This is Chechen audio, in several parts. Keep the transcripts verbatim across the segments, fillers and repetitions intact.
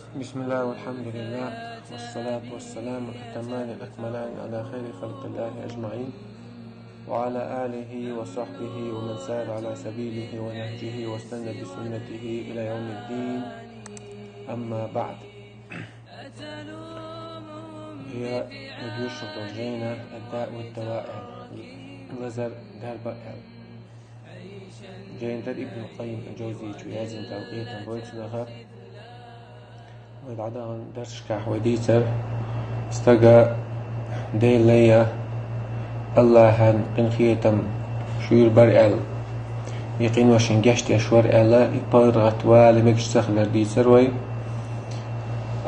بسم الله والحمد لله والصلاة والسلام الأتمان الأكملان على خير خلق الله أجمعين وعلى آله وصحبه ومن سار على سبيله ونهجه واستنى بسنته إلى يوم الدين. أما بعد. هي مدير شطر جينا الداء والدواء، لزر دار بقى. Жайна тӀара Ибн Къаййим ал-Жавзийс яздина, Далла къинхетам болба цунах. Вай дӀадаханчу дарсашкахь вай дийцира, стага Делан лай, Аллахьан къинхетам шуьйра бара аьлла, и къиношна гечдеш вара аьлла, и паргӀат вала мегаш ца хилар дийцира вай.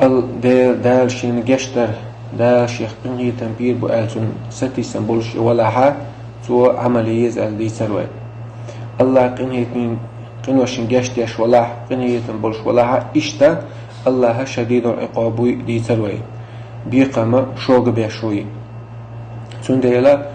Ал-, Де-, Дала шена гечдар, Дала шех къинхетам бийр бу аьлла цунна сатийсам болуш и валахьа, цо Ӏамал е еза аьлла дийцира вай. Аллахь къинхетамийн, къиношна гечдеш валахь, къинхетам болуш валахьа, иштта Аллахьа шадидул Ӏикъаб вуй дийцира вай. Бекхам шога беш вуй. Цундела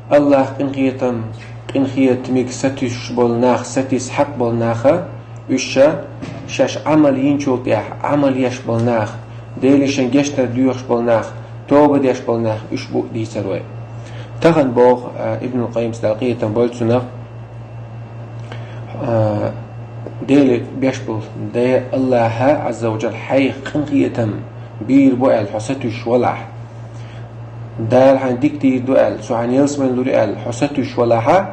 Аллахь къинхетам, къинхетамиг сатуьйсуш болу нах, сатийса хьакъ болу наха, уьш ша, шаьш Ӏамал йинчул тӀаьхьа, Ӏамал еш болу нах, Деле шайн гечдар доьхуш болу нах, тоба деш болу нах, уьш бу дийцар вай. Тахана боху, а, Ибн Къаййимс, Далла къинхетам болба цунах, а, Деле беш болу, Де Аллахьа, Ӏазза ва Джалла, хьайх къинхетам бийр бу аьлла, хьо сатуьйсуш валахь. Дала хьайна дика дийр ду аьлла, цо хьайна ялсамани лур ю аьлла, хьо сатуьйсуш валахьа,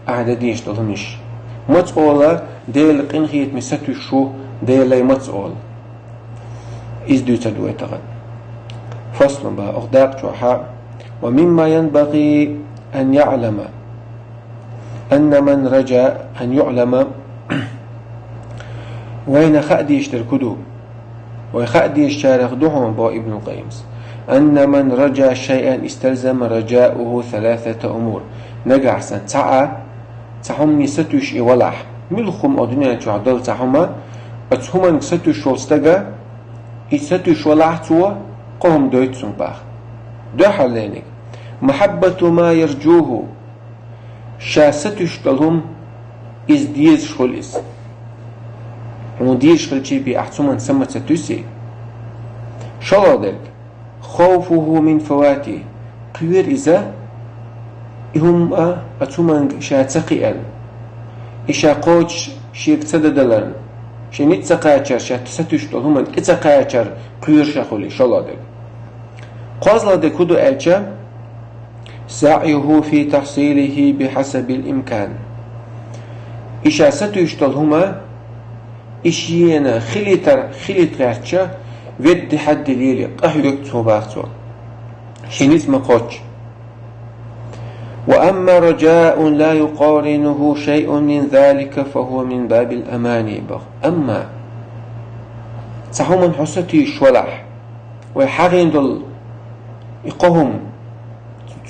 ахьа дан дезаш долу хӀуманаш. Маца олу, Делан къинхетаме сатуьйсуш ву, Делан лай маца олу. Иза дуьйцур ду вай тахана. Фаслун, боху оха дакъа чохь: «Ва мимма янбагӀи ан яӀлама». Анна ман раджа ан юӀлама. Вайна хаа дезаш дерг хӀун ду? Вай хаа дезачарах ду хьуна, боху Ибн Къаййимс. Анна ман раджа шайъан исталзама раджауху саласата умур. Нагахь санна цхьа а, цхьа хӀумане сатуьйсуш и валахь. Муьлха хӀума оха дуьнен чохь долу цхьа хӀума, оцу хӀуманга сатуьйсуш волу стага, и сатуьйсуш валахь цо, кхо хӀума дойту цунна боху. Дуьххьарлерниг. Махьаббату ма ярджуху. Ша сатуьйсуш долу хӀума, иза дезаш хуьлу иза. Хьуна дезаш хилчий бен ахь цу хӀуманна са ма ца туьсий. ШолгӀа дерг. Хавфуху мин фавати. Кхоьру иза, и хӀума а, оцу хӀуманга ша ца кхиарна, и ша кхочуш шега ца дадаларна, шен ницкъ ца кхачар, ша сатуьйсуш долу хӀуманна тӀе ца кхачар кхоьруш а хуьлу, шолгӀа дерг. КхозлагӀа дерг хӀун ду аьлча, саӀюху фи тахьсилихи бихьасабил имкан. И ша сатуьйсуш долу хӀума, и шена хилийтар, хилийта гӀертача, ведда хьадда лело, къахьоьгу цо боху цо. Шен ницкъ ма кхоччу. Ва амма раджаун ла юкъаринуху шайъун мин залика, фахува мин бабил амани, боху. Амма цхьа хӀуманна хьо сатуьйсуш валахь, вай хьахийна долу и кхо хӀума,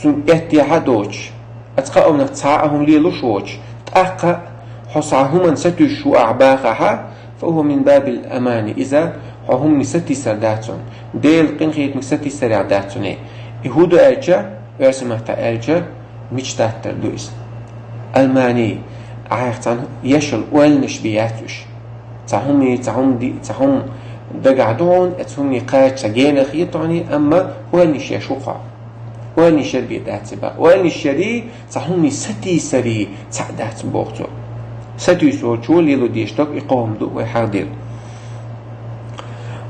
цунна эттехьа а доцуш, оцу кхаамнах цхьа а хӀума лелуш воцуш, тӀаккха хьо цхьа хӀуманна сатуьйсуш ву ахь бахахьа, фахува мин бабил амани, иза хьо хӀумане сатийсар дац цунна, Делан къинхетамиг сатийсарехь дац цунна. И хӀун ду аьлча, оьрсийн маттахь аьлча, мечтать дар ду иза. Алмани, ахьа цхьана ешал ойланаш бен яц уьш. Цхьа хӀума, цхьа хӀума ди-, цхьа хӀума дагахь ду хьуна, оцу хӀумане кхача цхьа генах хета хьуна, амма ойланаш еш ву хьо. Ойланаш яр бен дац и боху. Ойланаш ярий, цхьа хӀумане сатийсарий цхьаъ дац боху цо. Сатуьйсуш волчо лело дезаш дерг и кхо хӀума ду вай хьахдира.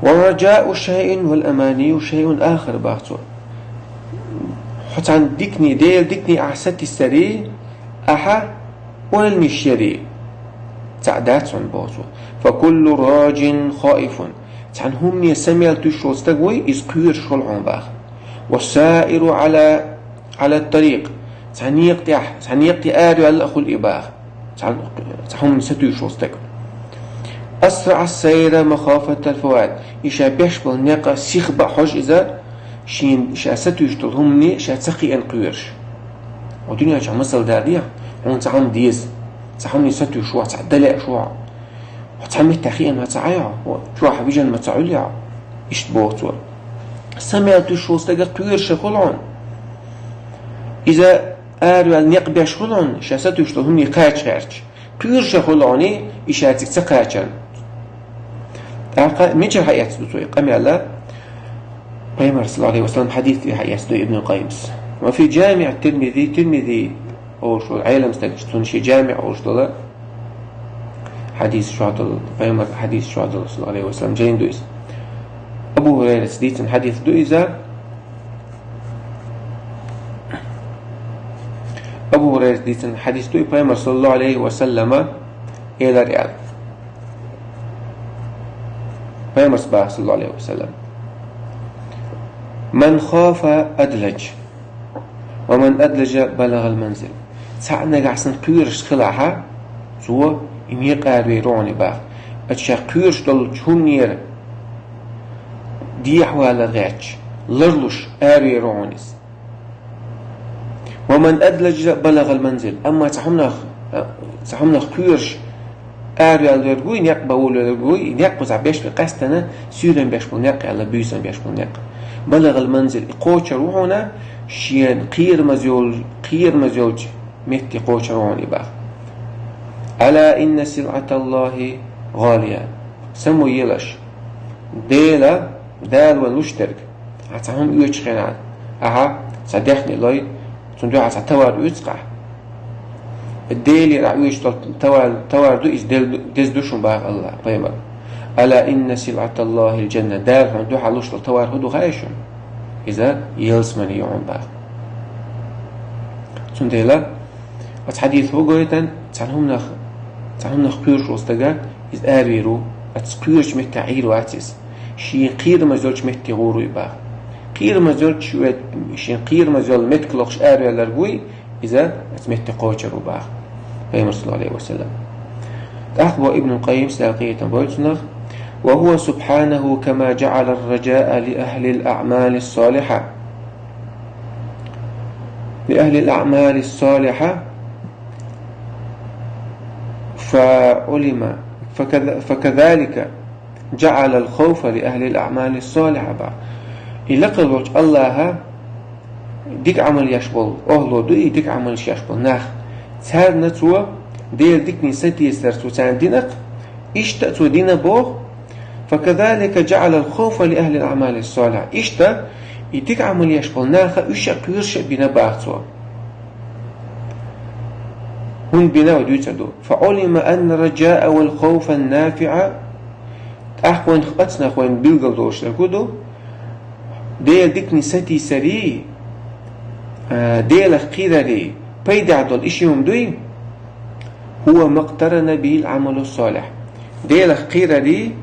Ва раджау шайъин вал аманию шайъун ахар, боху цо. Хьо цхьана дикане, Делан дикане ахьа сатийсарий, ахьа ойланаш ярий цхьаъ дац хьуна боху цо. Фа куллу раджин хаифун. Цхьана хӀумане са мел туьйсуш волу стаг вуй, иза кхоьруш хуьлу хьуна боху. Ва саиру Ӏала, Ӏала тарикъ. Цхьа некъа тӀехь, цхьа некъа тӀе араваьлла а хуьлу и боху. Цхьа, цхьа хӀумане сатуьйсуш волу стаг. Асраъа сайра махафатал фават. И ша беш болу некъ сиха бан хьожу иза, шена ша сатуьйсуш долу хӀумане ша ца кхиарна кхоьруш. Хьо дуьнен чохь масал далийта, хьуна цхьа хӀума деза, цхьа хӀумане сатуьйсуш ву хьо, цхьа дан лаьаш ву хьо. Хьо цхьа меттехь хиъна ма ца Ӏа хьо, хьо чохь вижина ма ца Ӏуьллу хьо. Иштта боху цо. Са мел туьйсуш волу стаг кхоьруш хуьлу хьуна. Иза араваьлла некъ беш хуьлу хьуна, ша сатуьйсуш долу хӀумане кхача гӀерташ. Кхоьруш хуьлу хьуна, и ша цига ца кхачарна. ТӀаккха мичара хьаэцна ду цо и къамел? Пайхамар, саллаллаху Ӏалайхи ва саллам, хьадис тӀера хьаэцна ду Ибн Къаййима. Ва фи Джамиъ Тирмизи, Тирмизи олуш волу Ӏелам стаг, цуьнан шен Джамиъ олуш долу хьадис чохь долу, пайхамар хьадис чохь долу, саллаллаху Ӏалайхи ва саллам, жайн ду иза. Абу Хурайрас дийцина хьадис ду иза. Абу Хурайрас дийцина хьадис ду, и пайхамар, саллаллаху Ӏалайхи ва саллама, элира аьлла. Пайхамарс боху, саллаллаху Ӏалайхи ва саллам: «Ман хафа адлаж, ва ман адляжа балагӀал манзил». Цхьаъ нагахь санна кхоьруш хилахь, цо и некъ аравер ву хьуна боху. Ша кхоьруш долчу хӀуманера дехьавалар гӀерташ, ларлуш аравер ву хьуна иза. «Ва ман адляжа балагӀал манзил». Амма цхьа хӀуманах, цхьа хӀуманах кхоьруш араваьлла верг вуй, некъ бан волавелларг вуй, и некъ кхузахь беш бен къаьстина, суьйрам беш болу некъ аьлла, буьйсанна беш болу некъ. «БалагӀал манзил», и кхочур ву хьуна, шена кхерамаза йолу, кхерамаза йолчу метте кхочур ву хьуна и боху. «Ала инна силӀаталлахи гӀалия». Самавелаш, Дела, Дала вайна луш дерг. Ахьа цхьа хӀума оьцучу хенахь, ахьа цхьа даьхни лой, цунна дуьхьал цхьа товар оьцу ахь. Делера ахь оьцуш долу товар, товар ду иза, дел-, деза ду шуна боху Аллахьа, пайхамар. «Ала инна силӀаталлахил джанна». Дала хьуна дуьхьал луш долу товар хӀун ду хаьий шуна? Иза ялсамани ю хьуна боху. Цундела оцу хьадисо хӀун гойту, цхьана хӀуманах, цхьана хӀуманах кхоьруш волу стага иза аравер ву, оцу кхоьручу метте Ӏийр вац иза. Шен кхерамаза йолчу метте гӀур ву и боху. Кхерамаза йолчу ве-, шен кхерамаза йолу меттиг лохуш араваьлларг вуй, иза оцу метте кхочур ву боху. Пайхамар, саллаллаху Ӏалайхи ва саллам. ТӀаккха боху Ибн Къаййима, Дала къинхетам бойла цунах: «Ва хӀува субхьанаху кама джаӀала ар-раджаа ли ахӀлил аӀмали ас-салихьа». «Ли ахӀлил аӀмали ас-салихьа». «Фа Ӏулима, фа каза-, фа казалика джаӀала ал-хавфа ли ахӀлил аӀмали ас-салихьа», боху. И лакхара волчу Аллахьа дика Ӏамал еш болу охӀло ду и, дика Ӏамалш еш болу нах. Царна цо Делан дикане сатийсар цо царна дина-кх, иштта а цо дина боху: «Фа казалика джаӀала ал-хавфа ли ахӀлил аӀмали ас-салихьа». Иштта и дика Ӏамал еш болу наха уьш а кхоьруш а бина боху цо. ХӀунда бина вай дуьйцур ду. «Фа Ӏулима анна ар-раджаа вал-хавфа ан-нафиӀа». ТӀаккха вайна хӀинца нах вайна билгал долуш дерг хӀун ду? Делан дикане сатийсарий, а, Делах кхерарий пайдехь долу и ши хӀума дуй? «ХӀува ма кътарана бихӀил Ӏамалу ас-салихь». Делах кхерарий,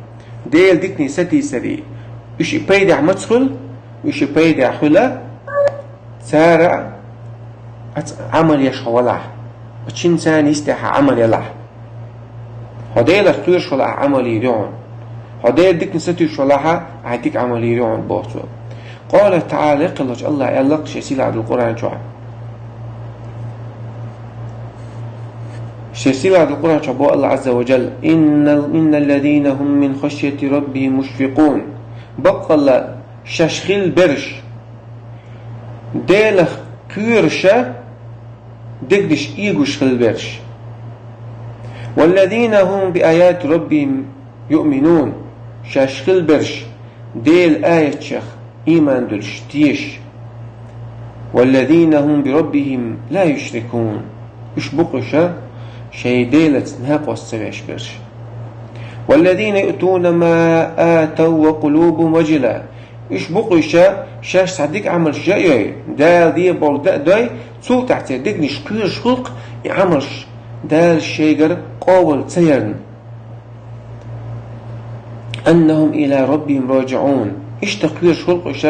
Делан дикане сатийсарий, уьш и пайдехь маца хуьлу? Уьш и пайдехь хуьлу, цара а оцу Ӏамал еш хьо валахь, оцу шинца царна йистехь Ӏамал ялахь. Хьо Делах кхоьруш валахь, Ӏамал йийр ю хьуна. Хьо Делан дикане сатуьйсуш валахь, ахь дика Ӏамал йийр ю хьуна, боху цо. Къала ТаӀала, лакхаллачу Аллахьа аьлла-кх шен сийлахь долу Къуръан чохь. Шен сийлахь долу Къуръан чохь боху Аллахь Ӏазза ва Джалла: «Инна, инна ллазина хӀум мин хашйати раббихӀим мушфикъун». Баккъалла шаьш хилла берш, Делах кхоьруша, дегнаш эгош хилла берш. «Валлазина хӀум би аяти раббихӀим юъминун», шаьш хилла берш, Делан аятех ийман дуьллуш, тешаш. «Валлазина хӀум би раббихӀим ла юшрикун», уьш бу-кх уьш шайн Делаца накъост ца веш берш. «Валлазина юътуна ма атав ва къулубухӀум важила», уьш бу-кх уьш, шаьш цхьа дика Ӏамалш ян а йой, Дала де болу дан а дой, цул тӀаьхьа церан дегнаш кхоьруш хуьлу-кх и Ӏамалш, Дала шайгара къобал ца ярна. «АннахӀум иля раббихӀим раджиӀун». Иштта кхоьруш хуьлу-кх уьш,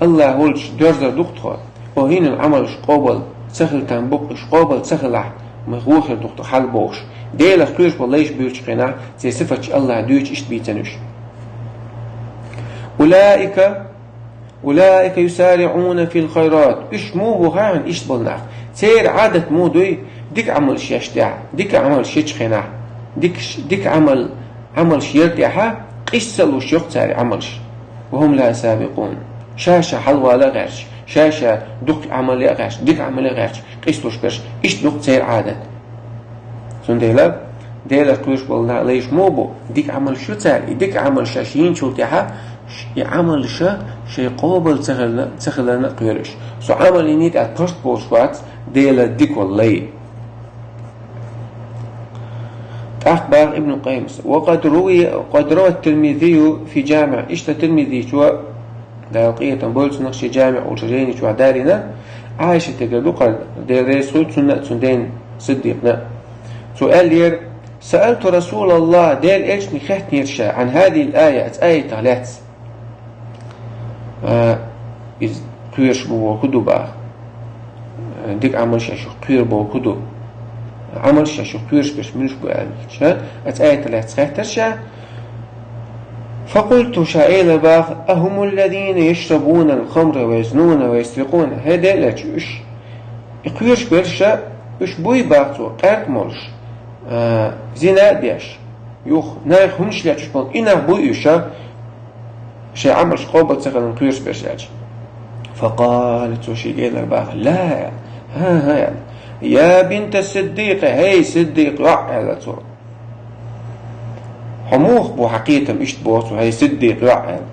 Аллахь волчу доьрзур ду-кх тхо. О, хӀинан Ӏамалш къобал ца хила там бу-кх уьш, къобал ца хилахь, ма вон хир ду-кх тхо хьал бохуш. Делах кхоьруш болу лайш буьйлучу хенахь, церан сифаташ Аллахьа дуьйцуш иштта бийцина уьш. «Улаика, улаика юсариӀуна фил хайрат». Уьш муха бу хаьий хьуна иштта болу нах? Церан Ӏадат муха дуй? Дика Ӏамалш еш тӀехь, дика Ӏамалш ечу хенахь, дикаш, дика Ӏамал, Ӏамалш яр тӀехьа, къиса а луш йо-кх цара Ӏамалш. «Ва хӀум лахӀа сабикъун». Ша-ша хьалавала а гӀерташ, ша-ша дукха Ӏамал ян а гӀерташ, дика Ӏамал ян а гӀерташ, къиса луш берш, иштта ду-кх церан Ӏадат. Цундела Делах кхоьруш болу нах лайш мо бу, дика Ӏамалш ю цара, и дика Ӏамалш шаьш йинчул тӀаьхьа, ш-, и Ӏамалш шайн къобал ца хиларна, ца хиларна а кхоьруш. Со Ӏамал йиний тӀехь паргӀат болуш вац, Делан дика волу лай. ТӀаккха баха Ибн Къаййимас: «Ва къад руви-, къад рава Тирмизийю фи джамиъ». Иштта Тирмизийчо, Дала къинхетам бойла цунах, шен джамиъ олучу жайни чохь дарина, Ӏайшатигара ду-кх хӀара, Дела реза хуьлда цунна а, цуьнан ден Сиддикъна а. Цо аьллера: «Саалту Расулаллах», Делан элчане хаьттинера ша, «Ӏан хазихил айя», оцу аятах лаьцна. А, иза кхоьруш бу бохург хӀун ду баха? Дика Ӏамалш шаьш юха кхоьру бохург хӀун ду? Ӏамалш шаьш юха кхоьруш берш муьлш бу аьлча, оцу аятах лаьцна хаьттира ша. «Факъулту», ша элира баха: «Ахумуллазина яшрабунал хамра ва язнуна ва ясрикъуна». ХӀей Делан элча, уьш, и кхоьруш берш, уьш буй баха цо, къаьркъа молуш, а, зина а деш, юха, нахе хӀуманаш лечкъаш болу и нах буй уьш, шайн Ӏамалш къобал ца хиларна кхоьруш берш аьлча. Факъала, цо шега элира баха: «Ла», аьлла. «ХӀан-хӀа», аьлла. «Я бинта Сиддикъи», хӀей Сиддикъ йоӀ, аьлла цо. «Хьо муха бу, хьан кхетам иштта боху цо, хӀей Сиддикъ йоӀ?» аьлла.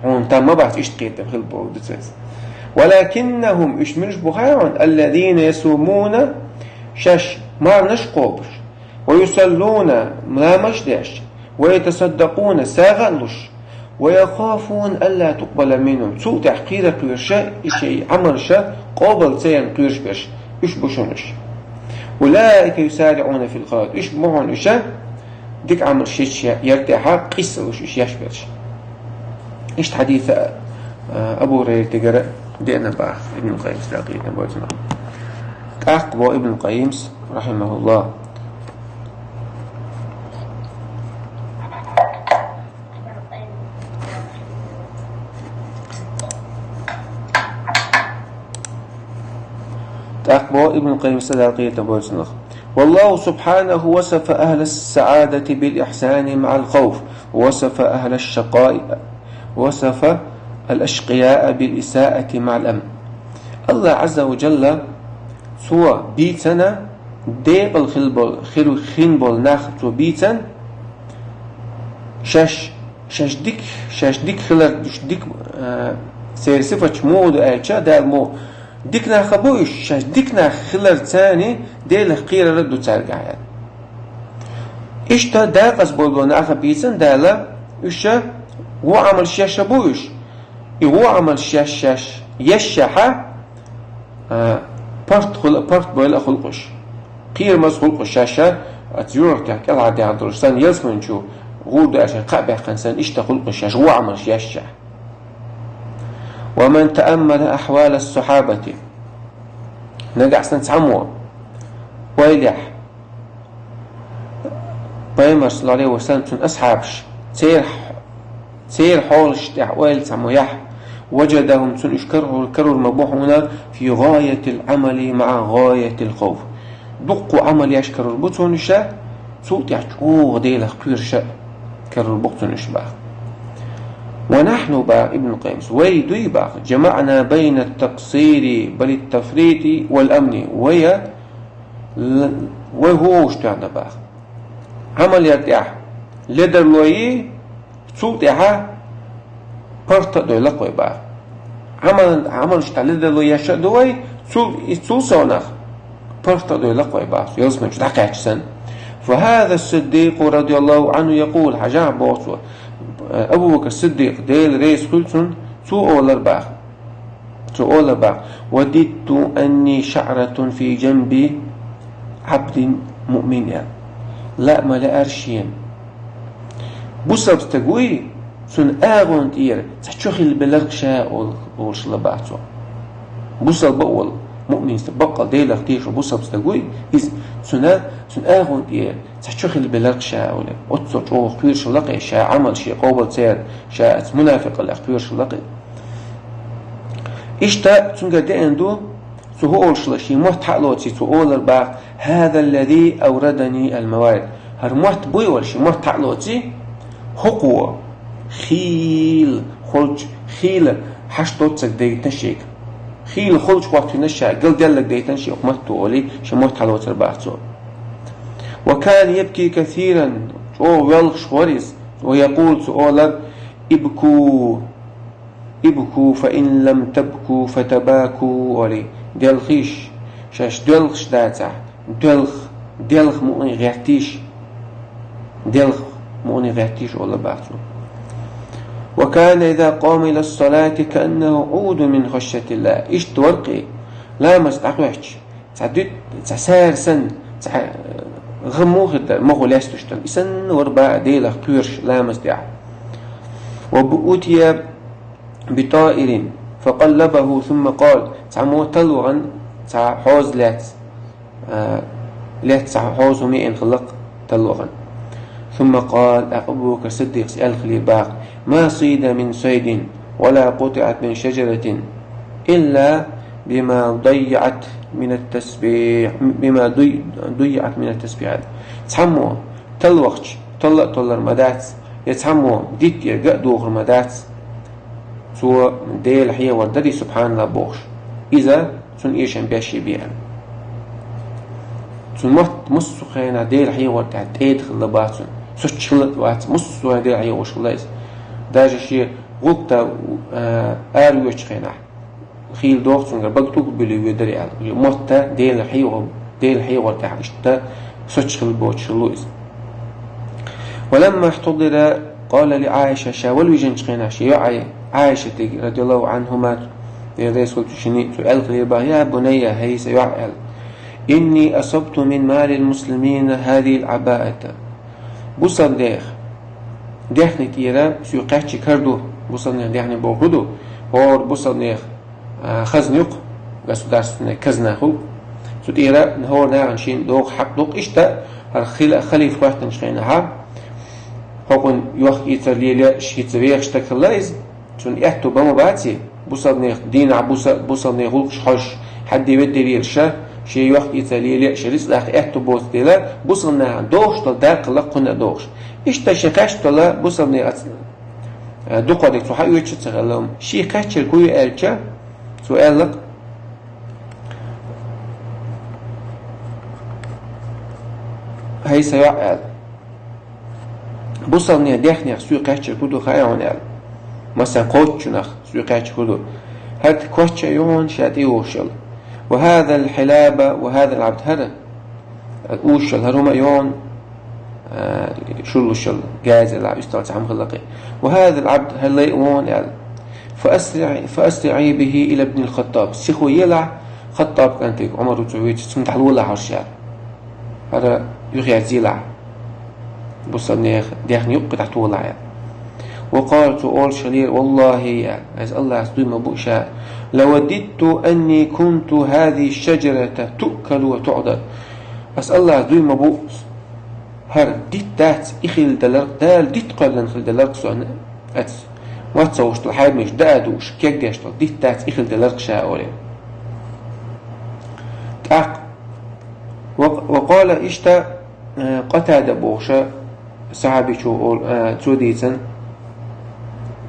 Хьуна там ма бац иштта кхетам хила бохург ду цо иза. «Валакиннахум», уьш муьлш бу хаьий хьуна, «аллазина ясумуна», шаьш марханаш кхобуш, «ва юсаллуна», ламазаш деш, «ва ятасаддакъуна», сагӀа а луш, «ва яхафуна алла тукъбала минхум», цул тӀаьхьа кхера кхоьруш, и шайн Ӏамалш къобал ца ярна кхоьруш берш, уьш бу шуна уьш. «Улаика юсариӀуна фил хайрат», уьш бу хьуна уьш, дика Ӏамалш еш ярна тӀехь къийсалуш уьш еш берш. Иштта хьадис, а, Абу ХӀурайратигара деана баха Ибн Къаййимас, Дала къинхетам бойла цунах. ТӀаккха боху Ибн Къаййимас, рахьимахуллах. ТӀаккха боху Ибн Къаййимас, Дала къинхетам бойла цунах: «Валлаху субхьанаху васафа ахлас саадати бил ихсани маъал хавф, васафа ахлаш шакъаи, васафа ал ашкъияа бил исаати маъал амн». Аллах Ӏазза ва Джалла, Цо бийцина, декъала хила болу, хир-, хин болу нах Цо бийцина, шаьш, шаьш дика, шаьш дика хилар, уьш дика, а, церан сифаташ муха ду аьлча, Дала муха дика нах а бу уьш, шаьш дика нах хилар царна Делах кхерар а ду цаьргахь аьлла. Иштта декъаза болу нах а бийцина Дала, уьш вон Ӏамалш еш а бу уьш. И вон Ӏамалш еш, еш, ешшехь, а, паргӀат хуьлу, паргӀат бевлла а хуьлу-кх уьш. Кхерамаза хуьлу-кх уьш шаьш, оцу юьртахь кӀелхьардехна долуш санна, ялсамани чу гӀур ду аьлла шайн кхаъ баьккхина санна, иштта хуьлу-кх уьш шаьш вон Ӏамалш ешшехь. «Ва ман тааммала ахвалас сахьабати». Нагахь санна цхьаммо ойлехь, Пайхамар, саллаллаху Ӏалайхи ва саллам, цуьнан асхьабаш, церан, церан хьолаш тӀехь ойла цхьаммо яхь, «важадахум», цунна уьш карор, карор ма бу хьуна, «фи гӀаятил Ӏамали маъа гӀаятил хавф». Дуккха Ӏамал еш карор бу цунна уьш, цул тӀехь чӀогӀа Делах кхоьруш а карор бу-кх цунна уьш баха. «Ва нахьну», баха Ибн Къаййимас, вай дуй баха, «джамаъна байна такъсири бали тафрити вал амни». Вай Л-, вай хӀун вовшах тоьхна баха? Ӏамал яр тӀехь ледарло йий, цул тӀаьхьа паргӀат а дойла-кх вай баха. Ӏамал, Ӏамалш тӀехь ледарло еш а ду вай, цул, и цул совнах паргӀат а дойла-кх вай баха, ялсамани чу дӀакхаьчча санна. «Фа хаза Сиддикъу радияллаху Ӏанху якъул», хьажахь боху цо, Абу Бакр Сиддикъ, Дела реза хуьлу цунна, цо олар баха. Цо олар баха: «Вадидту анни шаъратун фи джанби Ӏабдин муъмин», аьлла. Лаа ма лаьара шена. Бусалба стаг вуй, цуьнан агӀонна тӀера цхьа чо хилла белар-кх ша, олуш хилла баха цо. Бусалба а волу, муъмин стаг, баккъалла Делах тешаш бусалба стаг вуй, иза цуьнан, цуьнан агӀонна тӀера цхьа чо хилла белар-кх ша, олий. Оццул чӀогӀа кхоьруш хилла-кх и ша, Ӏамал шен къобал ца ярна, ша оцу мунафикъаллех кхоьруш хилла-кх и. Иштта цуьнгара деана ду, цо хӀун олуш хилла, шен мотт хьа а лоций, цо олар баха: «Хаза ллази аврадани ал-маварид». ХӀара мотт буй олий, шен мотт хьа а лоций, хӀокхо хийла, холчу, хийла хьашт доцург дайтина шега. Хийла холчу хӀоттийна ша, гал делларг дайтина шен хӀокху матто, олий, шен мотт хьа а лоцур баха цо. وكان يبكي كثيرا, чӀогӀа воьлхуш вар иза. ويقول, цо олар: ابكوا، ابكوا، فإن لم تبكوا فتباكوا, олий, делхийша, шаьш доьлхуш дацахь, доьлху, делха мукъане гӀеттийша, делха мукъане гӀеттийша, олар бах цо. وكان إذا قام إلى الصلاة كأنه عود من خشية الله. Иштта вар-кх, ламаз дӀакхоьхьача, цхьа дуьт-, цхьа сара санна, цхьа, э, гӀам муха хир дара, мохо лесташ дара. И санна вар бах Делах кхоьруш ламаз тӀехь. وأتي بطائر فقلبه ثم قال. Цхьаммо талла вахана, цхьа хьоза лаьцна, а, лаьцна цхьа хьоза хӀума яйна хилла-кх талла вахана. ثم قال, тӀаккха Абу Бакр Сиддикъас аьлла хилира бах: ما صيد من صيد ولا قطعت من شجرة إلا بما ضيعت من التسبيح، بما ضي-، ضيعت من التسبيحات. Цхьаммо талла вахча, талла а толлар ма дац, е цхьаммо дитт яр га а дохур ма дац, цо Дела хьехавар дарий, субхьаналлахӀ бохуш, иза цунна эшам беш бе аьлла. Цуьнан мотт массо а хенахь Дела хьехавар тӀехь тӀеда хилла бах цуьнан. Соцуш хилла а вац, массо а хенахь Дела хьехавеш хилла иза. Даже шен гӀуллакх тӀа, а, аравоьдучу хенахь хийла догӀу цуьнгара, бага тӀулг буьллий воьдура аьлла. Мотт Дела хьехо-, Дела хьехавар тӀехь иштта соцуш хилла боцуш хилла иза. ولما احتضر قال لعائشة, ша вала вижинчу хенахь шен йоӀе Ӏайшатига, رضي الله عنهما, Дела реза хуьлда цунна, цо аьлла хилира бах: يا بني, хӀай сан йоӀ, аьлла, إني أصبت من مال المسلمين هذه العباءة. Бусалба нехан даьхни тӀера соьга кхаьчна хӀара ду, бусалба нехан даьхни бохург ду, хӀора бусалба нехан а, хазна ю-кх, государственная казна хуьлу. Цу тӀера хӀора нахана шена догӀу хьакъ ду-кх. Иштта хӀара хила-, халифа хӀоьттинчу хенахь, хӀокхунна йохк-эцар лело хӀинца вехаш стаг хилла иза, цунна аьтто бан ма баций, бусалба нехан дийнахь, буса-, бусалба нехан гӀуллакхаш хьожуш, хьадде-ведде везаш, шен йохк-эцар лело, шен рицкъ даккха аьтто боцу дела, бусалба нахана догӀуш долу дакъа хилла-кх кхунна а догӀуш. Иштта шен кхаьчна долу бусалба нехан Э, дукха дерг цо хьаоьцуш а ца хилла, шен кхаьчнарг хӀун ю аьлча, цо аьлла-кх: «ХӀай сан йоӀ, — аьлла, — бусалба нехан даьхнех соьга кхаьчнарг хӀун ду хаьий хьуна?» — аьлла. Масала, кхоччунах соьга кхаьчнарг хӀун ду? ХӀара кочча а ю хьуна ша тӀейогӀуш йолу. «وهذا الحلاب وهذا العبد», хӀара Ушшал хӀара хӀума а йогӀу, а, шурлушал, газела, уьстагӀ цхьа хӀума хилла-кх. «وهذا العبد», хӀара лай а вогӀу аьлла. «فأسرع-، فأسرعي به إلى ابن الخطاب». Сихо елахь, Хаттаб кӀантиг Ӏумар ву цо вуьйцу, цунна дӀалолахь хӀорш аьлла. ХӀара юхаерзийлахь. Бусалба нехан даьхни юккъе дӀатолахь аьлла. «وقال», цо олуш хилира: «والله, — аьлла, — аса Аллас дуй ма бу ша, — لوددت أني كنت هذه الشجرة تؤكل وتعضد». Аса Аллас дуй ма бу, хӀара дитт дац и хилла делар-кх, Дала дитт кхоьллина хилла делар-кх со, аса мотт ца гӀуш долу хьайбанаш даа а дууш, кегдеш долу дитт дац и хилла делар-кх ша, олий. ТӀаккха, ва-, وقال, иштта, Э, Къатада бохуша сахьабичо ол-, э, цо дийцан,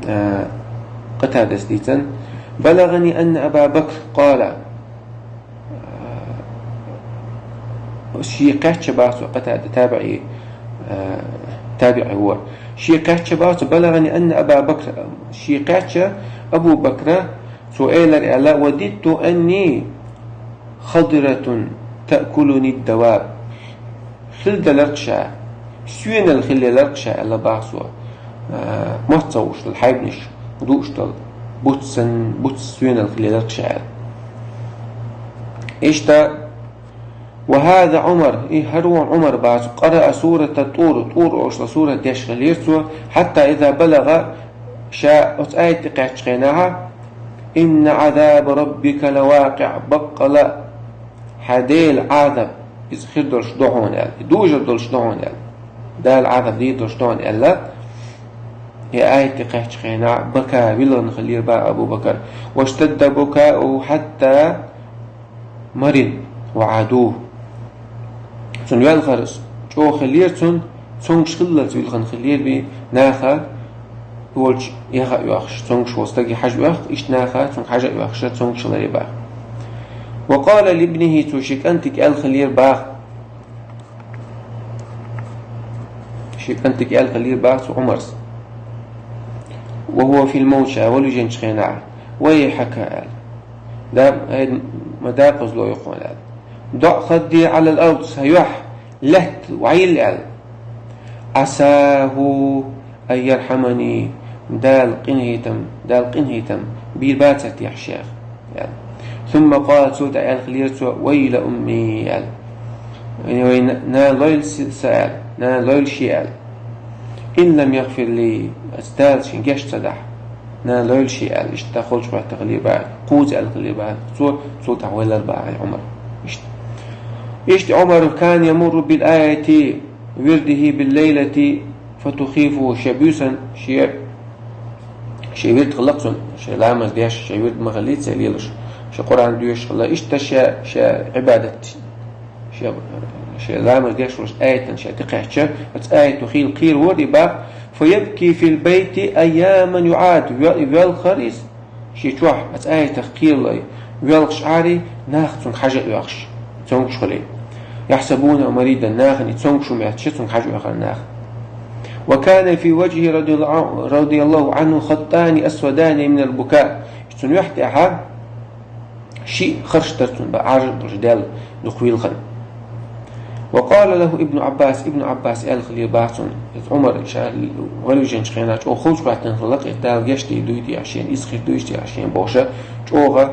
э, Къатадас дийцан: «بلغني أن أبا بكر قال». Э, шен кхаьчча бах цо, Къатада табиӀи, э, табиӀи вара. Шен кхаьчча бах цо: «بلغني أن أبا بكر». Шен кхаьчча Абу Бакра цо элира аьлла: «وددت أني خضرة تأكلني الدواب». Хилла делар-кх ша, соьнал хилла елар-кх ша, аьлла бах цо. А, мотт ца гӀуш долу хьайбанаш дууш долу буц санна, буц соьнал хилла елар-кх ша, аьлла. Иштта, «وهذا عمر», и хӀара вон Ӏумар бах цо, «قرأ سورة طور», ТӀур олуш долу сурат деш хилира цо, «حتى إذا بلغ», ша оцу аят тӀе кхаьччу хенахь, «إن عذاب ربك لواقع», баккъала хьан Делан Ӏазап, иза хир долуш ду хьуна аьлла, и дужур долуш ду хьуна аьлла, Дала Ӏазап дийр долуш ду хьуна аьлла, и аят тӀе кхаьччу хенахь, «بكى», вилхина хилира бах Абу Бакар, «واشتد بكاؤه حتى مرض وعادوه». Цуьнан велхарас чӀогӀа хилира цуьнан, цомгуш хиллалц вилхина хилира бен наха, волчу яха а оьхуш, цомгуш волу стаге хьажа оьху, иштта наха цуьнга хьажа а оьхуш, цомгуш хиларе бах. «وقال لابنه», цо шен кӀантига аьлла хилира бах: Шен кӀантага аьлла хилира бах цу Ӏумара. وهو في الموت, ша вала вижначу хенахь. ويحك, аьлла. Да, хӀай, ма дакъазло ю хьуна, аьлла. ضع خدي على الأرض, сан юьхь лаьтта вӀайла, аьлла. عساه أن يرحمني, Дала къинхетам, Дала къинхетам бийр бацара техьа шех, аьлла. ثم قال, цул тӀаьхьа аьлла хилира цо: ويل أمي, аьлла. Вай на-, нана лойла с-, сан, аьлла. Нана лойла шен, аьлла. إن لم يغفر لي, аса Дала шен геч ца дахь. Нана лойла шен, аьлла. Иштта холчу хӀоьттина хилира бах, кхузза аьлла хилира бах цо, цул тӀаьхьа ваьллера бах Ӏумар. Иштта. Иштта Ӏумар كان يمر بالآية ورده بالليلة فتخيفه, шен буьйсан, шен, шен вирд хилла цуьнан, шен ламаз деш, шен вирд ма хиллий цо лелаш, шен Къуръан доьшуш хилла, иштта шен, шен Ӏибадат, шен, шен ламаз деш волуш аятан шен тӀекхаьчча, оцу аято хийла кхеравора и бах: فيبكي في البيت أياما يعاد, вел-, велхара иза, шен чохь, оцу аятах кхелалой, велхаш Ӏари, нах цунга хьажа а оьхуш, цомгуш хилий. يحسبونه مريضا, нахана и цомгуш ву моьттуш цунга хьажа оьхура нах. وكان في وجهه رضي الله عنه، رضي الله عنه خطان أسودان من البكاء. Цуьнан юьхь тӀехь шиъ харш дара цуьнан, бах, Ӏаржа а долуш даьлла дукха вийлхина. وقال له ابن عباس, Ибн Ӏаббаса аьлла хилира бах цунна, иза Ӏумар ша вала вижначу хенахь чӀогӀа холчу хӀоьттина хилла, и Дала гечдийр дуй те шена, иза хир дуй те шена бохуш, чӀогӀа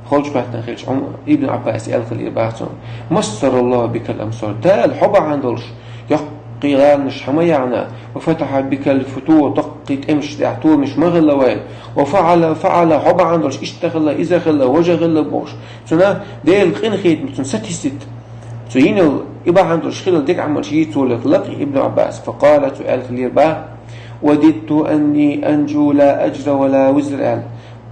холчу хӀоьттина хилча, Ӏум-, Ибн Ӏаббаса аьлла хилира бах цунна: مصر الله بك الأمصار, Дала хьо бахьана долуш доккхий гӀаланаш хьан ма яьхьна, وفتح بك الفتوح, доккхий тӀемаш тӀехь толамаш ма хилла вай, وفعل فعل, хьо бахьана долуш иштта хилла, иза хилла, важа хилла бохуш. Цунна Делан къинхетам цунна сатийсийта. Цо йина йолу и бахьана долуш хилла дика Ӏамалш йийцалуш хилла Ибн Ӏаббас. فقال, цо аьлла хилира бах: وددت أني أنجو لا أجر ولا وزر, аьлла.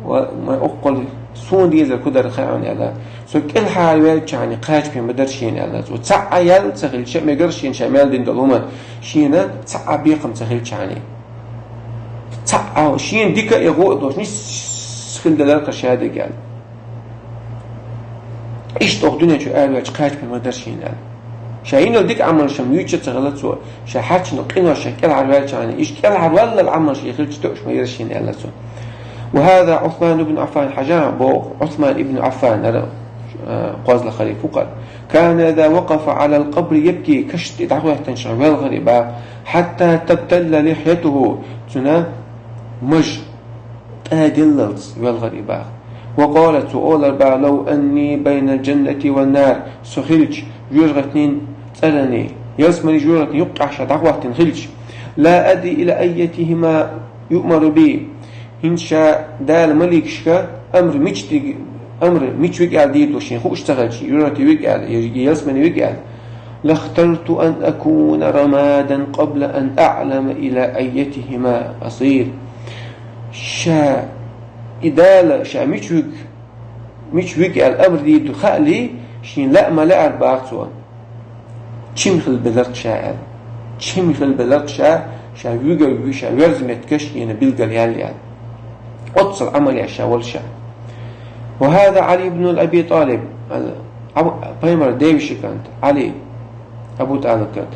Ва, ма оккхул, суна дезар хӀун дара хаьа аьлла. Со кӀелхьара ваьлчахьана кхачаме ма дара шена аьлла цо. Цхьа а ял ца хилча а мегара шена ша мел дина долу хӀума, шена цхьа а бекхам ца хилчахьана. Цхьа а шена дика а, гӀо а долуш, нис хила делара кхара ша дерг аьлла. Иштта оха дуьнен чу араваьлча кхачаме ма дара шена аьлла. Ша йина йолу дика Ӏамалш-м юьйцуш а ца хилла цо, ша хьаьчна къинош ша кӀелхьарваьлчахьана, иштта кӀелхьарваллал Ӏамалш и хилча тоъуш ма яра шена аьлла цо. وهذا عثمان بن عفان, хьажахьа боху Ӏусман ибн Ӏаффан хӀара, а, кхозлагӀа халифа ву-кх хӀара. كان إذا وقف على القبر يبكي, каш тӀе дӀахӀоьттинчхьана велхара и бах, حتى تبتل لحيته, цуьнан маж тӀаделлалц велхара и бах. وقال, цо олар бах: لو أني بين الجنة والنار, со хилча жоьжахатин цӀарана, ялсаманин жоьжахатин юккъехь ша дӀахӀоттина хилча, لا أدري إلى أيتهما يؤمر بي, хӀинца ша Дала маликашка амр мича диг-, амр мича вига аьлла дийр ду шена хууш ца хилча, жоьжахатин вига аьлла, я ялсаманин вига аьлла, لاخترت أن أكون رمادا قبل أن أعلم إلى أيتهما أصير. Ша и Дала ша мича вуьгу, мича вуьгу аьлла амр дийр ду хаале, шена лаа ма лаьара бах цо. Чим хила белара-кх ша аьлла. Чим хила белара-кх ша, ша вуьгу, ша верза меттигаш шена билгалъяьлла аьлла. Оццул Ӏамал еш ша волу ша. وهذا علي بن أبي طالب, ал-, Абу-, пайхамаран девешин кӀант, Ӏали, Абу ТӀалибан кӀант.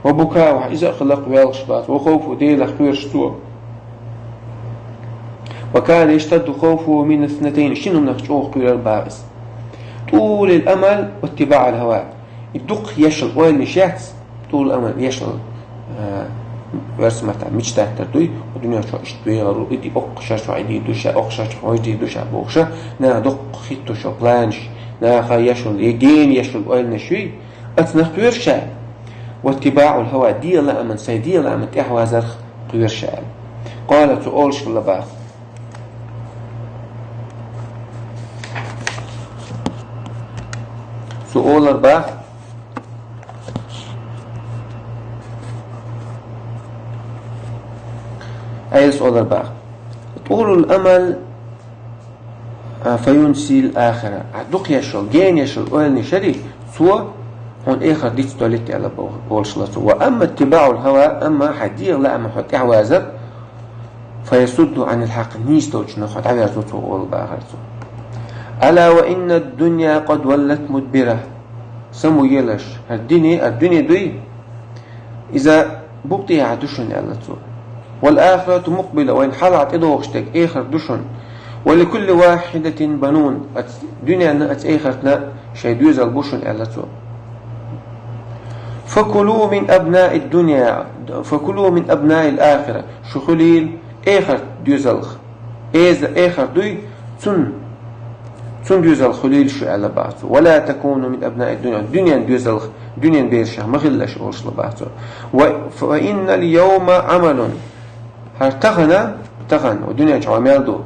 وبكاؤه, иза а хилла-кх велхаш бах цо, وخوفه, Делах кхоьруш цо. وكان يشتد خوفه من اثنتين, шина хӀуманах чӀогӀа кхоьру бах иза. طول الأمل واتباع الهوى. И дукха еш йолу ойланаш яц, طول الأمل еш йолу, а, версийн маттахь мечтать дар дуй, дуьнен чохь иштта вегӀар ву, и ди оккха шарчохь и дийр ду ша, оккха шарчохь вай дийр ду ша бохуш, наха дукха хӀиттош йолу планаш, наха еш йолу, я гена еш йолу ойланаш юй, оцунах кхоьру ша. واتباع الهوى, дегӀан лааман, сайн дегӀан лааман тӀаьхьавазарх кхоьру ша аьлла. قال, цо олуш хилла бах. Цо олар бах. Ӏайса олар бах. طول الأمل, а, فينسي الآخرة. А, дукха еш йолу, гена еш йолу ойланаш ярий, цо хьуна эхарт дицдолуьйту аьлла бо-, болуш хилла цо. وأما اتباع الهوى, амма хьайн дегӀан лааман хьо тӀаьхьавазар, فيصد عن الحق, нийса долчунах хьо дӀаверзо цо олу бахара цо. ألا وإن الدنيا قد ولت مدبرة. Самаволалаш, хӀара дуьне, хӀара дуьне дуй, иза букъ тӀехьа ду шуна, аьлла цо. والآخرة مقبلة, вайна хьалха тӀедогӀуш дерг эхарт ду шуна. ولكل واحدة بنون, оцу дуьненна а, оцу эхартна а шайн доьзал бу шуна, аьлла цо. فكلوا من أبناء الدنيا، فكلوا من أبناء الآخرة, шу хуьлийла эхартан доьзалх. Эза эхарт дуй, цун, цун доьзалх хуьлийла шу, аьлла бац цо. ولا تكونوا من أبناء الدنيا, дуьненан доьзалх, дуьненан берашах ма хилалаш, олуш ла бац цо. و-، فإن اليوم عمل, хӀара тахана, тахана, ва дуьнен чохь мел ду,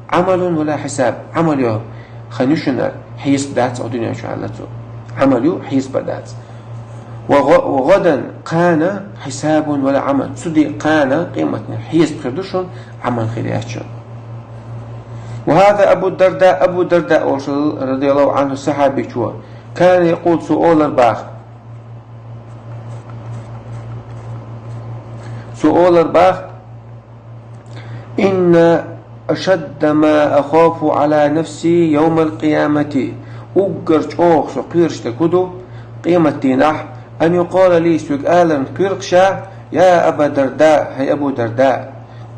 عمل ولا حساب, Ӏамал йо хан ю шуна, хьесап дац оха дуьнен чохь, аьлла цо. Ӏамал ю, хьесап дац. وغ-، وغدا كان حساب ولا عمل. Цу де кхана, къематдийнахь хьесап хир ду шуна, Ӏамал хир яц шуна. وهذا أبو الدرداء, Абу Дарда олуш, радияллаху анху, сахьабичо, كان يقول, цо олар баха. Цо олар баха: إن أشد ما أخاف على نفسي يوم القيامة. Уггар чӀогӀа со кхоьруш дерг хӀун ду, къематдийнахь, أن يقال لي, соьга аларна кхоьру ша: يا أبا الدرداء, хӀай Абу Дарда,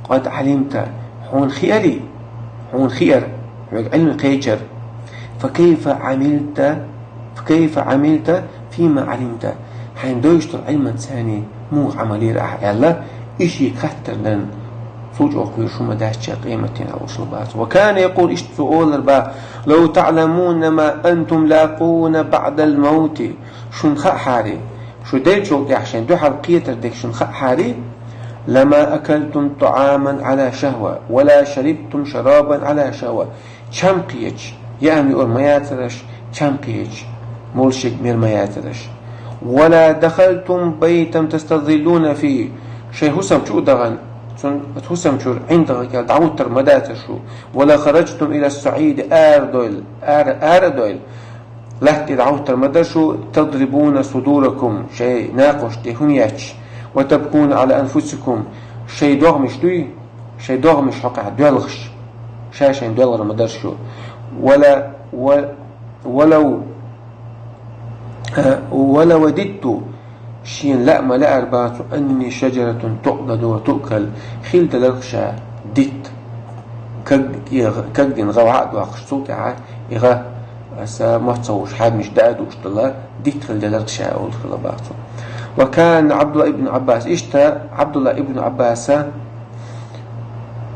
قد علمت, хьуна хиарий, хьуна хиара, хьоьга Ӏилма кхечара. فكيف عملت، فكيف عملت فيما علمت؟ Хьайна дойуш долу Ӏилманца муха Ӏамал йира ахьа, аьлла, и шега хаттар дан, цул чӀогӀа кхоьруш хӀума дац ша къематдийнахь, олуш ла бац цо. وكان يقول, иштта цо олар баха: لو تعلمون ما أنتم لاقون بعد الموت. Шуна хаахьарий, шу деллачул тӀаьхьа шайн дуьхьал кхетар дерг шуна хаахьарий, لما أكلتم طعاما على شهوة ولا شربتم شرابا على شهوة. Чам кхеча, яа-муьа ма яцараш, чам кхеча, молшиг мер ма яцараш. ولا دخلتم بيتا تستظلون فيه. Шайн хӀусам чу а дахана, цуьнан хӀусам чуьра Ӏин даха кӀел дӀагӀуттар ма дацара шу. ولا خرجتم إلى الصعيد, ара дойла, ара, ара дойла. Латта тӀе дӀагӀуттар ма дара шу, تضربون صدوركم, шайн накхошна тӀе хӀума етташ, وتبكون على أنفسكم, шайн догӀмаш дуй, шайн догӀмаш хьокъехь доьлхуш, ша-шайн доьлхур ма дара шу. ولا، و-، ولو، а, ولوددت, шена лаьа ма лаьара баха цо, أني شجرة تعضد وتؤكل, хила делара ша дитт, каг-, кагдина гӀа ваха а доккхуш, цул тӀаьхьа и гӀа, аса мотт ца хууш, хьаьбнаш даа а дууш дала, дитт хила делара ша, олуш ла баха цо. وكان عبد الله بن عباس, иштта Ӏабдулла ибн Ӏаббаса,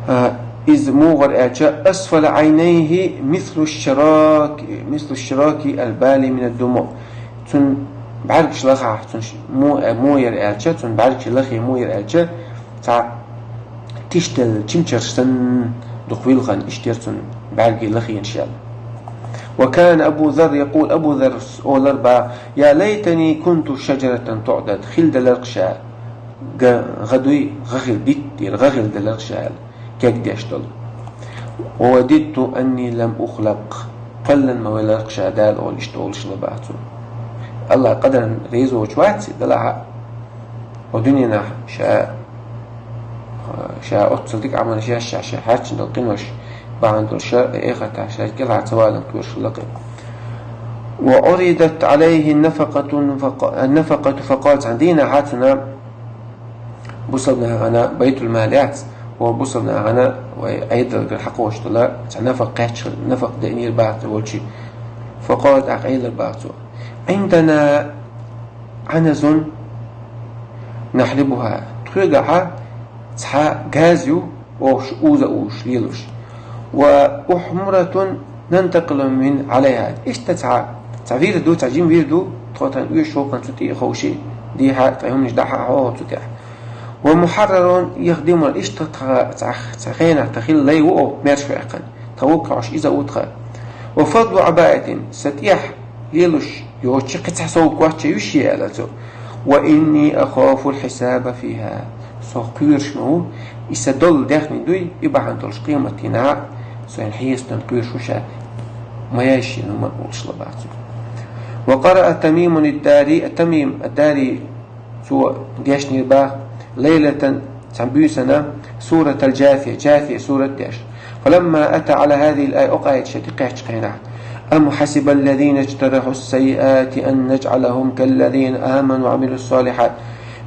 а, иза муха вара аьлча, أسفل عينيه مثل الشراك، مثل الشراك البالي من الدموع. Цуьнан бӀаьргаш лахахь, цуьнан ш-, муха, муха яра аьлча, цуьнан бӀаьргаш лахе муха яра аьлча, цхьа тиштелла чимчарш санна дукха вилхина, иштта яра цуьнан бӀаьргий лахенаш аьлла. وكان أبو ذر يقول, Абу Зарра олар баха: يا ليتني كنت شجرة تعضد, хила делара ша, га-, гӀа дуй, гӀа хила, дитт дийр, гӀа хила делара ша, аьлла, кегдеш долу. ووددت أني لم أخلق, кхоьллина ма велара ша Дала, олуш, иштта олуш ла баха цо. АллахӀ къадарна реза воцуш вац и, делахь а, хӀокху дуьненахь ша, ша оццул дика Ӏамалш еш, ша, ша хьаьрчина долу къинош бахьана долуш, ша эхартахь ша кӀелхьара ца валарна кхоьруш хилла-кх. وعرضت عليه النفقة فق-، النفقة فقال, цхьана дийнахь цунна бусалба нахана байтул-мал яц, хӀокху бусалба нахана вай Ӏедалгара хьакхочуш долу цхьа нафакъа кхаьчна, нафакъа деънера баха цо волчу. فقال, тӀаккха элира баха цо: عندنا عنز نحلبها, тхоьгахьа цхьа газа ю, оха шу уза а узуш лелош. وأحمرة ننتقل من عليها. Иштта цхьа, цхьа вир ду, цхьа жима вир ду, тхо тхан оьшуш ву-кх цу тӀе ховший, дехьа, тхан хӀуманаш дахьа хьо цу тӀехь. ومحرر يخدمنا, иштта тхан цхьа, цхьа хенахь тхан хилла лай ву оха, маьрша ваьккхина. Тхан вукхахьуш иза а ву тхан. وفضل عباءة, сан тӀехь лелош йоцчу кхин цхьа сов коч а ю шен, аьлла цо. وإني أخاف الحساب فيها. Со кхоьруш ма ву, и сан долу даьхни дуй, и бахьана долуш къематдийнахь а, со хьесап дан кхоьруш ву ша, ма яй шена хӀума, олуш ла баха цо. وقرأ تميم الداري, Тамим ад-Дари, цо дешнера баха, ليلة, цхьана буьйсанна, سورة الجاثية, Джафия сурат деш. فلما أتى على هذه الآية, оха аяташ тӀе кхаьччу хенахь: أم حسب الذين اجترحوا السيئات أن نجعلهم كالذين آمنوا وعملوا الصالحات.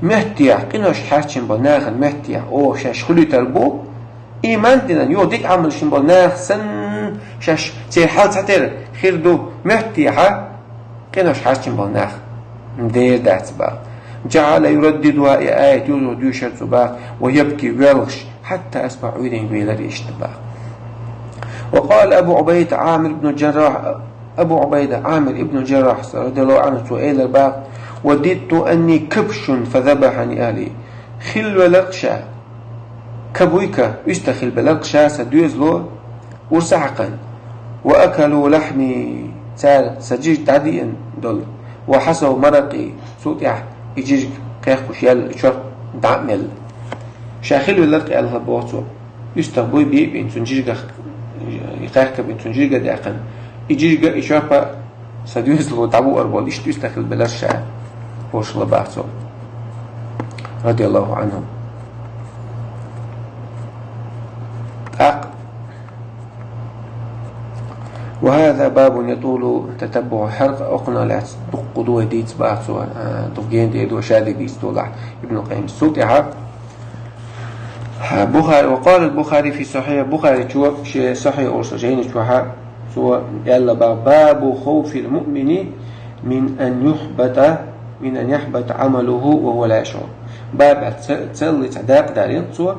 моттигӀа, къинош хьарчийна болу нахана моттигӀа, оха шаьш хуьлуьйтур бу, иман динан, юха дика Ӏамалш йина болу нах санна, шаьш церан хьал цхьатера хир ду моттигӀа, къинош хьарчийна болу нах. Дера дац боху. جعل يرددها, и аят юха-юха доьшура цо боху, ويبكي, воьлхуш, حتى أصبح, Ӏуьйренга велира иштта боху. وقال أبو عبيدة عامر بن الجراح, Абу Ӏубайда Ӏамир ибн Джаррахьа, радияллаху Ӏанху, цо элира боху: وددت أني كبش فذبحني أهلي. Хилла велар-кх ша, ка буй-кх, уьстагӀ хилла белар-кх ша сан доьзало урс хьаькхна. وأكلوا لحمي, цара сан жижиг дӀадеана долу. وحثوا مرقي, цул тӀаьхьа и жижиг кхехкуш яьлла, и чорпа дӀа а мелла. Ша хилла велар-кх аьлла боху цо. УьстагӀ буй бийна цуьнан жижигах, кхехкабина цуьнан жижига даьккхина. И жижига, и чорпа сан доьзало дӀабуара болу, иштта уьстагӀ хилла белар ша, бохуш хилла боху цо, радияллаху Ӏанху. ТӀаккха: وهذا باب يطول تتبع الحرق, окхунах лаьцна дуккха ду вай дийца боху цо, а, дукха гена дер ду вай ша дийца долахь, Ибн Къаййим. Цул тӀаьхьа Бухари, وقال البخاري في صحيح, Бухаричо шен Сахьихь олуш жайни чохь цо аьлла боху: باب خوف المؤمن من أن يحبط, من أن يحبط عمله وهو لا يشعر. Баб аьлла ца-, цӀерли цхьа дакъа далийна цо,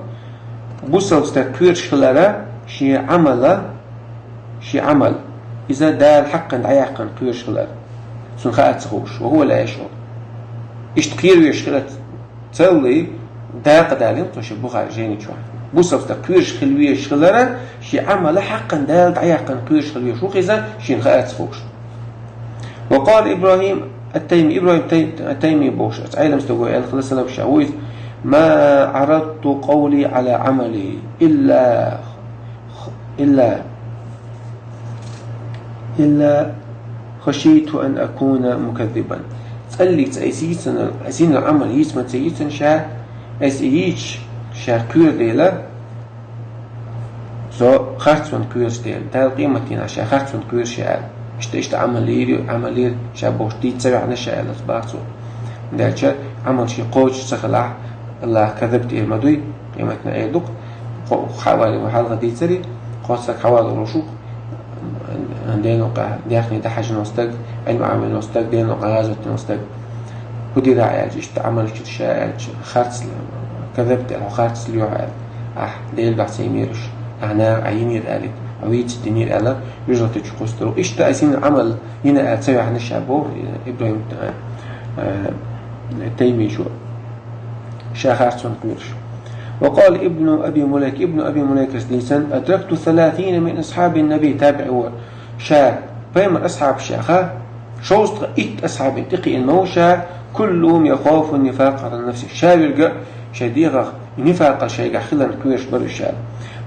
бусалба стаг кхоьруш хилара шен Ӏамала, шен Ӏамал, иза Дала хьакхана дӀаяьккхина кхоьруш хилар, цунна хаа ца хууш, وهو لا يشعر. Иштта кхера везаш хилар цӀерли дакъа далийна цо шен Бухари жайни чохь. Бусалба стаг кхоьруш хила везаш хилара, шен Ӏамала хьакхана Дала дӀаяьккхина кхоьруш хила везаш ву-кх иза, шена хаа ца хууш. وقال إبراهيم التيمي, ИбрахӀим Тай-, Тайми бохуш, оцу Ӏелам стага аьлла хилла салаф ша ву иза: ما عرضت قولي على عملي إلا إلا، إلا خشيت أن أكون مكذبا. ЦӀерли цкъа аса йийцина, аса йина Ӏамал йийца ма ца йийцина ша, аса йийцича ша кхоьру дела, со харцонна кхоьруш дела, Дала къематдийнахь ша харцонна кхоьруш ша аьлла. Иштта, иштта Ӏамал йийр ю, Ӏамал йийр ша бохуш дийца ца ваьхьна ша аьлла боху цо. Делча Ӏамал шен кхочуш ца хилахь, АллахӀ казаб тӀера ма дуй, къематдийнахь эр ду-кх, кхо-, хьавале ван хьалха дийцаре, кхо стаг хьавалор ву шух, Дена юкъахь даьхни дӀахьажийна волу стаг, Ӏилма Ӏамийна волу стаг, Дена юкъахь гӀазот дина волу стаг. ХӀун дира ахь аьлча, иштта Ӏамал йича ша аьлча, харцле, казаб тӀера хьо харцле йохьу аьлла. Ахь Делан дуьхьа ца йинера уьш, ахь наха ахь йинера аьлла, ахь вийца динера аьлла, уьш гӀатта чу кхуьссур ву. Иштта аса йина Ӏамал йина аьлла ца ваьхьна ша боху ИбрахӀим, э, э, Таймичо. Ша харцонна кхоьруш. وقال ابن أبي مليكة, Ибн Аби Мулайкас дийцина: أدركت ثلاثين من أصحاب النبي, табиӀ ву ша, пайхамар асхьабашха, шовзткъа итт асхьабана тӀекхиъна ма ву ша, كلهم يخاف النفاق على نفسه. Ша верг а шайн дегӀах нифакъал шайгахь хиларна кхоьруш бара уьш ша.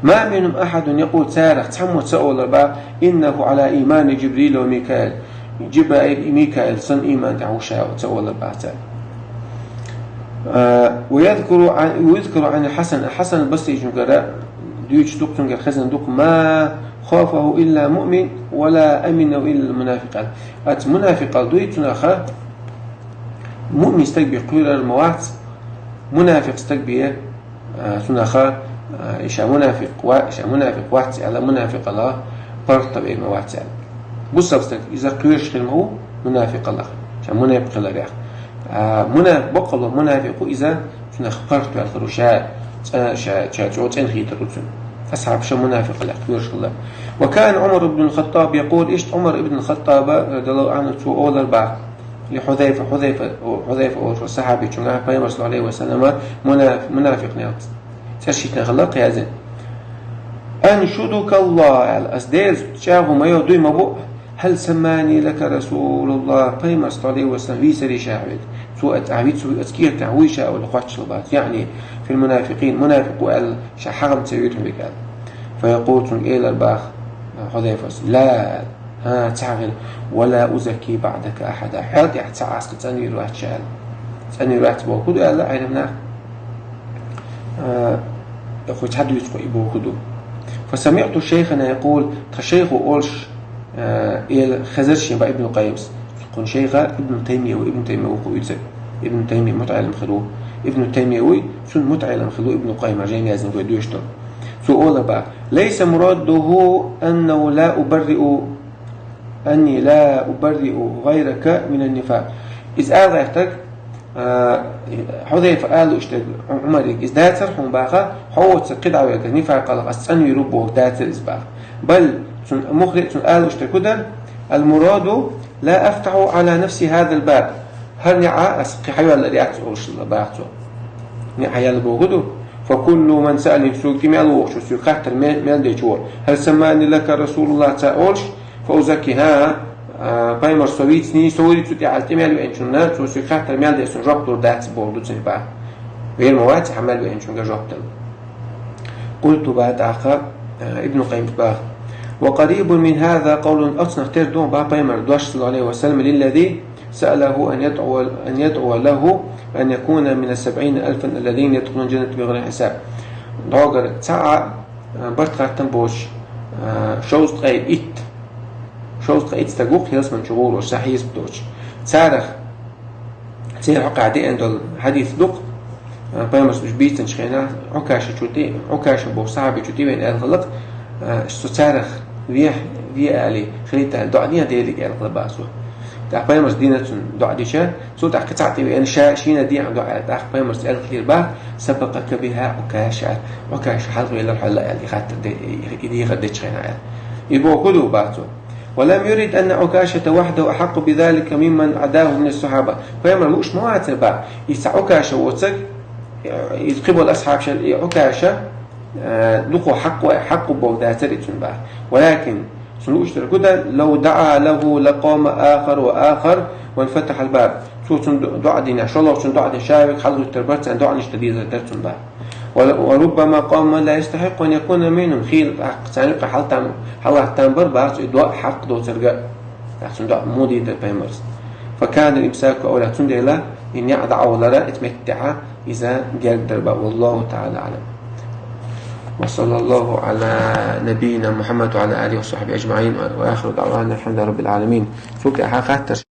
ما منهم أحد يقول, царах цхьаммо ца олура боху, إنه على إيمان جبريل وميكائيل. Жибраил, Микаил санна ийман тӀехь ву ша ца олура боху цара. А, ويذكر عن، ويذكر عن الحسن, Хьасан Басричуьнгара дуьйцуш ду-кх, цуьнгара хезна ду-кх: ما خافه إلا مؤمن ولا أمنه إلا المنافق. Оцу мунафикъал дуй цунах, муъмин стаг бен кхоьрур ма вац, мунафикъ стаг бен, а, цунах, а, и ша мунафикъ ва-, ша мунафикъ вац аьлла, мунафикъал паргӀат вер ма вац аьлла. Бусалба стаг иза кхоьруш хир ма ву мунафикъал, ша мунафикъ хиларх. А, муна-, баккъалла мунафикъ ву иза, цунах паргӀат ваьлла хир ву ша, цӀа-, ша, ша чӀогӀа цӀена хийтар ву цуьнан. Асхьабаш мунафикъал кхоьруш хилла. وكان عمر بن الخطاب يقول, иштта Ӏумар ибн Хаттаба, радияллаху Ӏанху, цо олура боху, لحذيفة, Хьузайфа, Хьузайфа олучу сахьабичуьнга, пайхамар, саллаллаху Ӏалайхи ва саллама, мунаф-, мунафикъ нах цӀерш хӀиттина хилла кхаьзина. أنشدك الله, аьлла, ас Делаца чӀагӀо ма йо, дуй ма бу, هل سماني لك رسول الله, пайхамар, саллаллаху Ӏалайхи ва саллам, вийцарий ша хьоьга? Цо ат-, ахь вицвуй, ас кӀира тӀехь вуй ша аьлла, хоттуш хилла боху. يعني في المنافقين, мунафикъ ву аьлла, ша хьагӀ ма ца вийра хьоьга аьлла. فيقول, цуьнга элира боху Хьузайфас: لا, аьлла. ХӀан, ца хьагӀ вийра. ولا أزكي بعدك أحدا. Хьол тӀехь цхьа а ас цӀанвийр вац ша аьлла. ЦӀанвийр вац бохург ду аьлла Ӏеламнаха. А, кху цхьа дуьйцу кху и бохург ду. فسمعت شيخنا يقول, тхан шайхо олуш, а, эла хезира шен боху Ибн Къаййимас. Кхуьнан шайх Ибн Таймия ву, Ибн Таймия ву кху уьцар. Ибн Таймия мутаӀаллим хир ву. Ибн Таймия вуй, цун мутаӀалим хилла Ибн Къаййим, жайна яздина вай доьшуш долу. Цо олу бах: «ليس مراده أنه لا أبرئ، أني لا أبرئ غيرك من النفاق». Иза ала гӀертарг, а, Хьузайфа ала лууш дерг Ӏумарга, иза дацара хьуна баха, хьо оцу кхидӀа вегар нифакъалла ас цӀанвийр ву бохург дацара иза баха. Бал, цун мухри, цун ала лууш дерг хӀун дара: «المراد لا أفتح على نفسي هذا الباب». ХӀара неӀ ас кхин хьайоьллур яц олуш хилла бах цо. НеӀ хьаелла боху ду. «فكل من سألني», соьга тӀе мел вогӀуш, соьга хаттар мел, мел дечо: «هل سماني لك رسول الله», ца олуш, «فأزكي», хӀа, а, пайхамар со вийцина, со вуьйцу тӀехьа тӀе мел веанчунна, цо соьга хаттар мел дечунна жоп лур дац боху ду цуьнга бах. Вер ма вац хьа мел веанчунга жоп дала. «قلت», бах тӀаккха, а, Ибн Къаййим бах: «وقريب من هذا قول», оцунах тера ду бах пайхамар дош, саллаллаху Ӏалайхи ва саллам, «للذي سأله أن يدعو، أن يدعو له أن يكون من السبعين ألفا الذين يدخلون الجنة بغير حساب». ДӀогара цхьа а, а, барт-хаттам боцуш, а, шовзткъе итт, шовзткъе итт стаг ву-кх ялсамани чу гӀур волуш, цхьа хьесап доцуш. Царах Церан хьокъехь деана долу хьадис ду-кх, а, пайхамарс уьш бийцинчу хенахь, Ӏукаша чу тӀе, Ӏукаша боху сахьаби чу тӀевеана аьлла хилла-кх, а, со царах вехь, ве али, хилийта аьлла, доӀа дехьа Деле аьлла хилла бах цо. ТӀаккха пайхамарс дина цунна доӀа дича, цо тӀаккха кхин цхьаъ тӀевеана, ша шена дехьа доӀа аьлла, тӀаккха пайхамарс аьлла хилира бах: «سبقك بها عكاشة», Ӏукаша хьалхавелира хьол аьлла, и хаттар де, и, и дехар дечу хенахь аьлла. И боху хӀун ду бах цо? «ولم يرد أن عكاشة وحده أحق بذلك ممن عداه من الصحابة». Пайхамар лууш ма вацара бах, иза цхьа Ӏукаша воцург, иза кхиболу асхьабашал и Ӏукаша, э, дукха хьакъ ву, хьакъ ву боху дацара и цунна бах. «ولكن», цунна лууш дерг хӀун дара: «لو دعا له لقام آخر وآخر وانفتح الباب». Цо цунна ду-, доӀа дина, шолгӀачунна доӀа дина, ша вега хьалхавуьттур бара, царна доӀанаш дан дезар дара цунна бах. «وربما قام من لا يستحق أن يكون منهم». Хийла тӀаккха царна юкъахь хьалтам-, хьалаттам бара бах цо и доӀа хьакъ доцург. ТӀаккха цунна доӀа муха дийр дара пайхамарс. «فكان الإمساك أولى». Цундела и неӀ дӀакъовлар оцу меттехь иза герга дара бах. والله تعالى أعلم. وصلى الله على نبينا محمد وعلى آله وصحبه أجمعين. وآخر دعوانا الحمد لله رب العالمين. Цул тӀаьхьа хаттарш